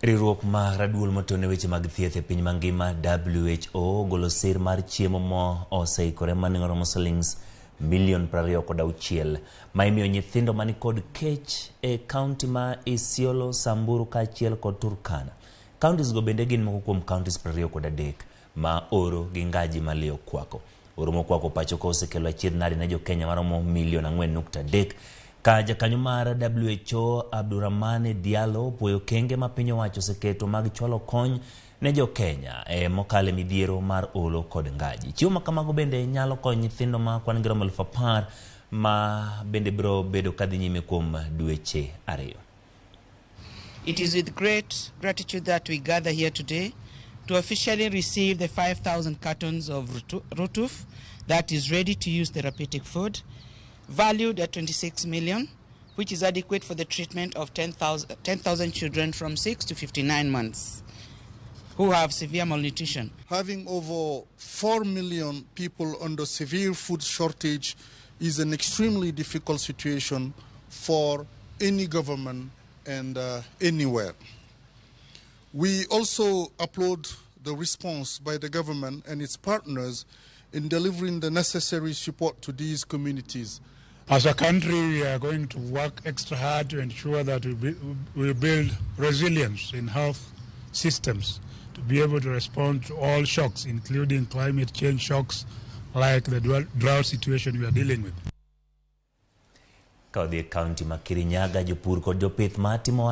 Riwruok mar raduol motone weche mag thieth e piny mangima WHO ogolo sir mar chiemo mo oseikore manengo romo silings milion 26 ma imiyo nyithindo manikod kech e kaunti ma Isiolo, Samburu kaachiel kod Turkana. Counties go bende gin moko kuom counties 23 ma oro gi ngaji maliyo kwako. Oro mokwako pacho ka osekelo achiedh nade ne jokenya maromo milion 4.3 ka jakanyo mar WHO Abdurahmane Diallo opuoyo okenge ma piny owacho oseketo mag chwalo kony ne jokenya e mokalo e midhiero mar olo kod ngaji. Chiemo ma kamago bende nyalo konyo nyithindo ma kwan gi romo 10,000 ma bende biro bedo kadhi nyime kuom dweche 2. It is with great gratitude that we gather here today to officially receive the 5,000 cartons of RUTF, that is ready to use therapeutic food, valued at 26 million, which is adequate for the treatment of 10,000 children from 6 to 59 months who have severe malnutrition. Having over 4 million people under severe food shortage is an extremely difficult situation for any government and anywhere. We also applaud the response by the government and its partners in delivering the necessary support to these communities. As a country, we are going to work extra hard to ensure that we build resilience in health systems to be able to respond to all shocks, including climate change shocks like the drought situation we are dealing with. Ka odhi e kaunti ma Kirinyaga, jopur kod jopith ma timo